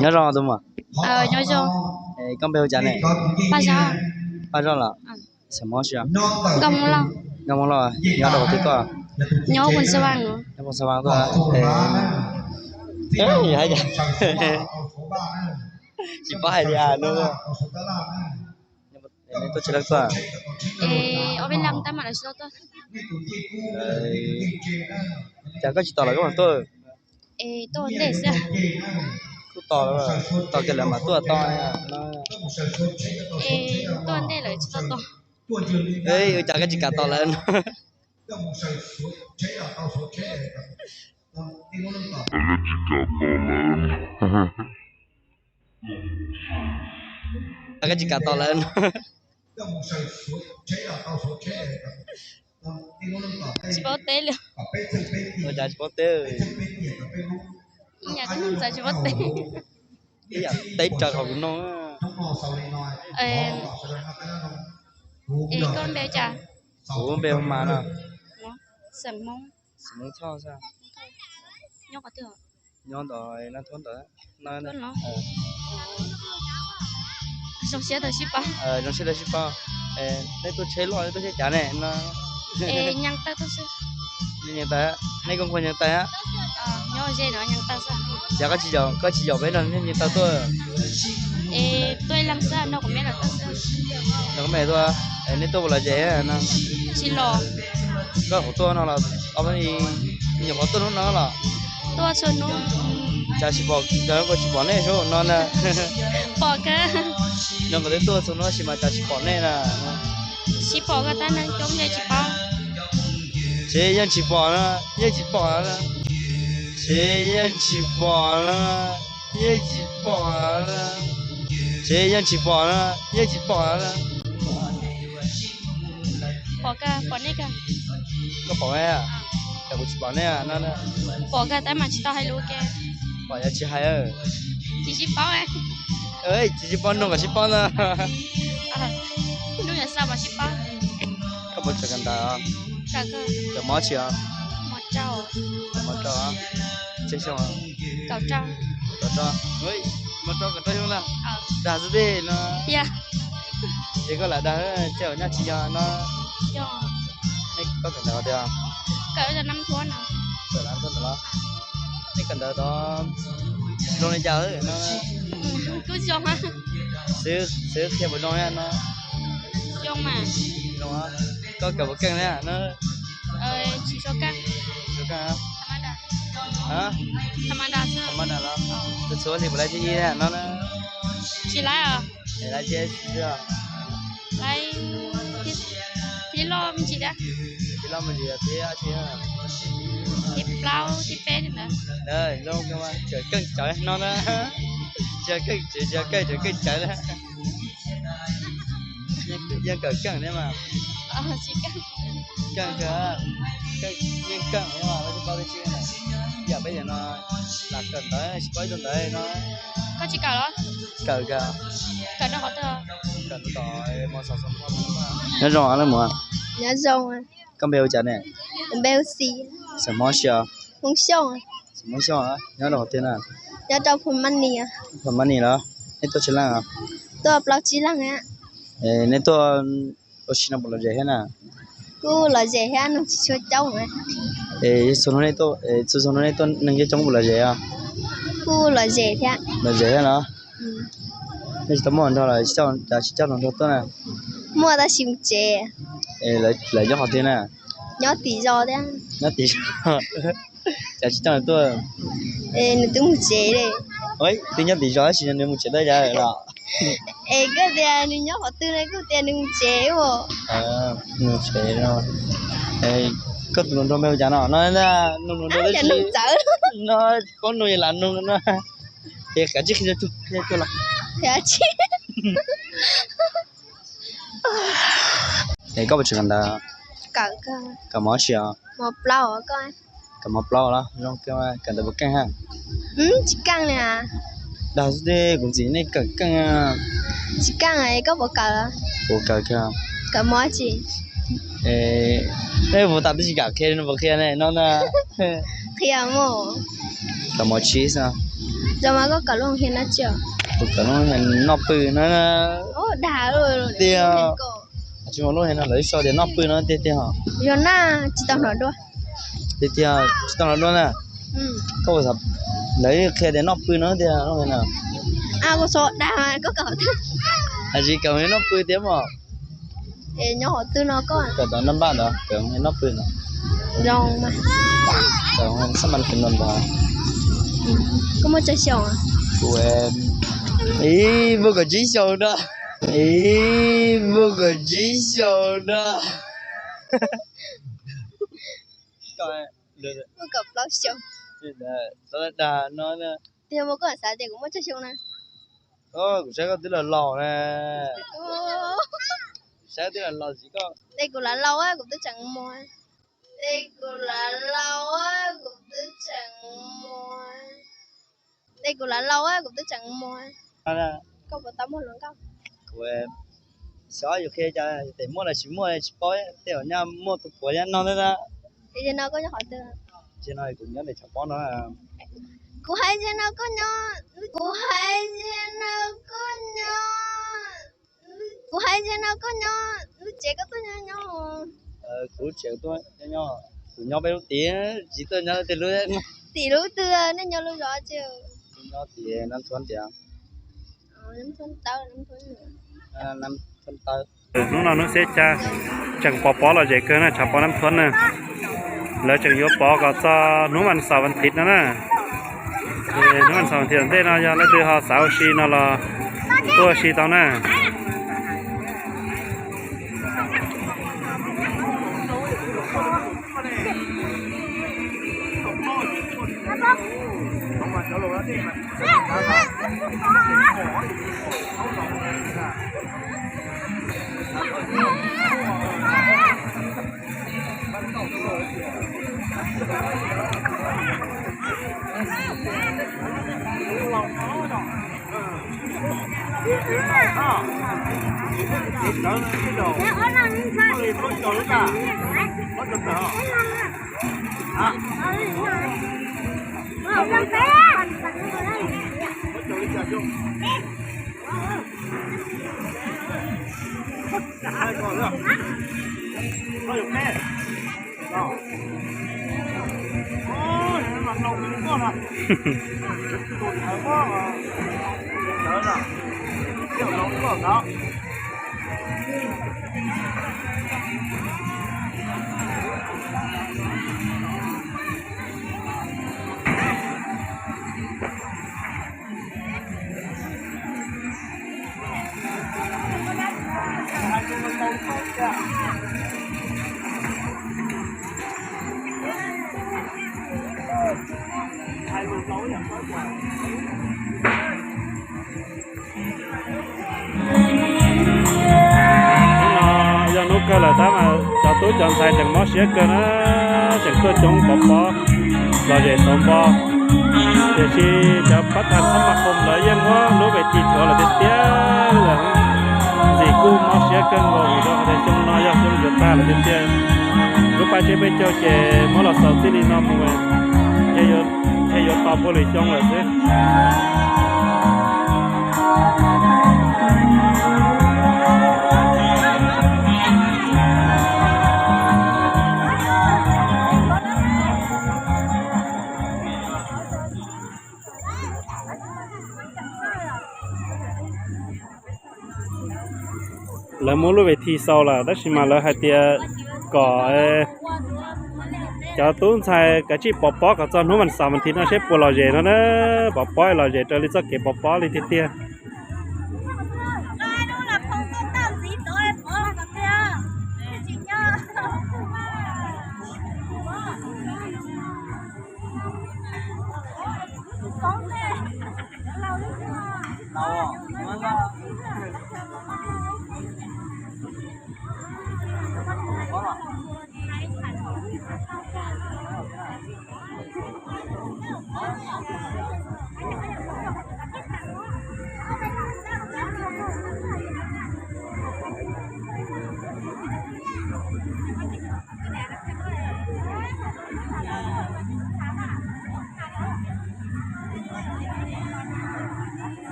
Nyob zoo tus muam. Nyob zoo. Koj npe hu cas ne? Paj Zoj. Paj Zoj los? Xeem Hmoob tsi? Nkauj Hmoob Lauj. Nyob rau qhov twg tuaj? Nyob Phoos Xas Vas tuaj. Tsis paub hais tias no. Neb tuaj tsawg leej tuaj? Cas koj tsis tos lawv koj mam tuaj? Kuj tos, tos kiag lawv mam tuaj tos. Ua cas koj tsis kam tos lawv no? Koj tsis kam tos lawv no. Tsis paub teb li. Ua cas tsis paub teb? Ib yam teb raws qhov kuv nug. Es koj npe cas? Kuv npe Mas no. Xeem Hmoob. Xeem Hmoob Thoj xwb. Nyob qhov twg? Nyob ntawm Naj Thuab ntawd. Zoo siab tau sib paub. Zoo siab tau sib paub. Nej tuaj tsheb loj, nej tuaj tsheb cav ne no? Nyeej Tawg, nej kuj nquag Nyeej Tawg. Ces koj tsis yaum, koj tsis yaum peb no nej Nyeej Tawg tuaj? Nrog koj mej tuaj, nej tuaj puas lom zem no? Koj tuaj no los, nyuam qhuav tuaj hnub no los? Cas tsis pom, cas koj tsis pom nej no na? Pom kawg. Nyob koj tuaj txhua hnub tab sis mas cas tsis pom nej na? Tsis pom koj tab neeg coob ces tsis paub. Tsev yeej tsis pom na, yeej tsis pom na. Tsev yeej tsis pom na, yeej tsis pom na. Tsev yeej tsis pom na, yeej tsis pom na. Pom kawg, pom nej kawg. Koj pom, cas kuv tsis pom nej no? Pom kawg tab mas tsis tau hais lus ke. Pom yog tsis hais. Tsis sib paub. Tsis sib paub, nug kom sib paub ntag. Nug yuav xa mas sib paub. Koj puas tseem kawm ntawv? Kawm mob tsi os? Mob rau. Tsawg xyoo? Kaum rau. Kaum rau. Mob rau kaum rau xyoo na. Dag xwb tij no. Ces koj lam dag, tej zaum nyaj tsis yog no. Koj kawm ntawv tiag? Kawm ntawv los? Nej kawm ntawv tod zoo li cas no? Xwb qhia puas zoo no? Koj kawm puas keej thiab no? Tsis keej. Txhua hli puas laiv thib ib no? Tsis laiv. Laiv thib, thib loj me ntsis thiab. Thib loj me ntsis, thib plaub thib peb ntawd. Zoo kawg, keej cawv no na. Tsis keej, tsis keej, tsis keej cawv na. Yeej kawm keej thiab mas. Keej kawg, yeej keej thiab mas, tsis paub dab tsi. Yam peb yam no lam kawm ntawv tsis paub ib tug ntawv no. Koj tsis kawm los? Kawm kawg. Kawm rau qhov twg? Kawm tom mos xos. Nyob zoo leej muam. Nyob zoo. Koj npe hu cas ne? Kuv npe hu Xis. Xeem Hmoob tsi os? Hmoob Xyooj. Xeem Hmoob Xyooj, nyob rau qhov twg na? Nyob rau Phu Mab Nis. Phu Mab Nis los? Nej tuaj tsawg leej os? Tuaj plaub tsib leej. Nej tuaj ua si no puas lom zem thiab na? Kuj lom zem thiab, neeg tsis tshua coob. Txhua hnub nej tuaj, txhua hnub nej tuaj neeg coob coob puas lom zem os? Kuj lom zem thiab. Lom zem thiab los? Nej tsis tau muaj hluas nraug los cas tsis coj hluas nraug tuaj na? Muaj tab sis mus tsev. Lawv nyob qhov twg na? Nyob tim zos thiab. Nyob tim zos. Cas tsis coj nws tuaj? Nws twb mus tsev li. Twb nyob tim zos tab sis nws mus tsev tau cas los? Es koj tias nws nyob qhov twg ne, koj tias nws mus tsev ua. Nws mus tsev no. Koj tus hluas nraug npe hu cas no? No, nug hluas nraug tab sis no, paub nug lam nug no. Es kav tsij qhia tug, qhia tug los. Es koj puas tseem kawm ntawv? Kawm mos tsi os? Kawm mos plaub los? Zoo kawg, kawm ntawv puas keej hab? Tsis keej li. Dag xwb tij, kuv ntxim nej kawm keej. Tsis keej, koj puas kawm? Kuv kawm kawg. Kawm mos tsi? Nej puas tas twb tsis kam qhia no puas qhia ne no na? Qhia mus. Kawm mos tsi xwb. Zoo mas koj kawm lub hia no tsis? Kuv kawm lub hia noj pw no. Dag tiag. Tsis muaj lub hia no lawv sau tias noj pw no tiag tiag os. Yog na, tsis tau hnov dua. Tiag tiag tsis tau hnov dua na. Koj lawv qhia tias noj pw no tiag lub hia no. Kuv xav dag koj kawm. Tsis kawm noj pw tiag mog. Es nyob hauv twg no koj? Kawm tom naj npaj ntawd, kawm noj pw ntawd. Zoo mas. Kawm xab mas pw no ntawd. Koj muaj tsawg xyoo? Kuv, ib puas kaum tsib xyoo na. Ib puas kaum tsib xyoo na. Muaj kaum plaub xyoo. Dag no. Tiag mas koj xav tias kuv muaj tsawg xyoo na? Kuv saib koj twb los laus na. Saib twb los laus tsis koj. Es kuv laus laus kuv twb tseem mos. Es kuv laus laus kuv twb tseem mos. Es kuv laus laus kuv twb tseem mos. Koj puas tau muaj hluas nkauj? Kuv xyov yus qhia cas, tes muaj los tsis muaj tsis paub, tej zaum nyaj muaj tus puav nyaj no ntag. Tiam sis no koj nyob qhov twg? Tiam no kuv nyob ntawm tshav pob no. Kuv hais tias no koj nyob, kuv hais tias no koj nyob, kuv hais tias no koj nyob lub tsev koj tuaj nyob nyob. Kuv tsev tuaj nyob, kuv nyob peb lub tim, tsis tuaj nyob tej lub. Tim lub twg, nej nyob lub zos twg? Nyob tim Nab Thuab tiag. Hnub no hnub xiab cag, tseem pov pob lom zem kawg na, tshav pob Nab Thuab na. Lawv tseem yuav pov kom txog hnub vas xaum vas thiv no na. Hnub vas xaum vas thiv tom ntej no yog leej twg ho xav ua si no los tuaj ua si tau na. Hnub no yog hnub kawg lawm tab mas cov tub cov ntxhais tseem mob siab kawg na, tseem tuaj coob pov pob lom zem xauv npo. Tiam sis cov pab thas xab mas qhos lawv yeej muab lub ves tis rhuav lawm tiag tiag lawm. Ntxim kuj mob siab kawg nkaus vim rau hais tias xyoo no yog xyoo yuav tag lawm tiag tiag. Lub paj tseb peb caug ces muab los xaus txij li no mus thiaj yuav tau puag lwm xyoo lawm xwb. Lawv muab lub ves tis xaus lawm tab sis mas lawv hais tias kom cov tub ntxhais kav tsij pov pob kom txog hnub vas xaum vas thiv no seb puas lom zem no na. Pov pob lom zem raws li txoj kev pov pob li tiag tiag.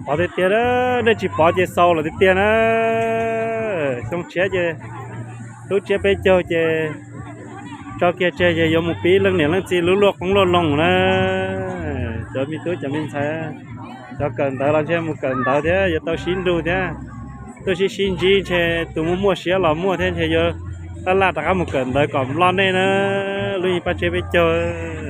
Pov tiag tiag, nej tsis pov ces xau lawm tiag tiag na. Xyoo tshiab ces tub tsiab peb caug ces tso kiag tseg ces yuav mus pib leej niam leej txiv lub luaj qoob luaj loo na. Cov me tub cov me ntxhais, cov kawm ntawv los ntshe mus kawm ntawv thiab yuav tau sib nrug thiab. Tuaj sib sib ntsib ntshe tus muaj muaj siab los muaj thiab ntshe yuav laj laj rov qab mus kawm ntawv kom loj nej na. Lub yeej pab tsiab peb caug.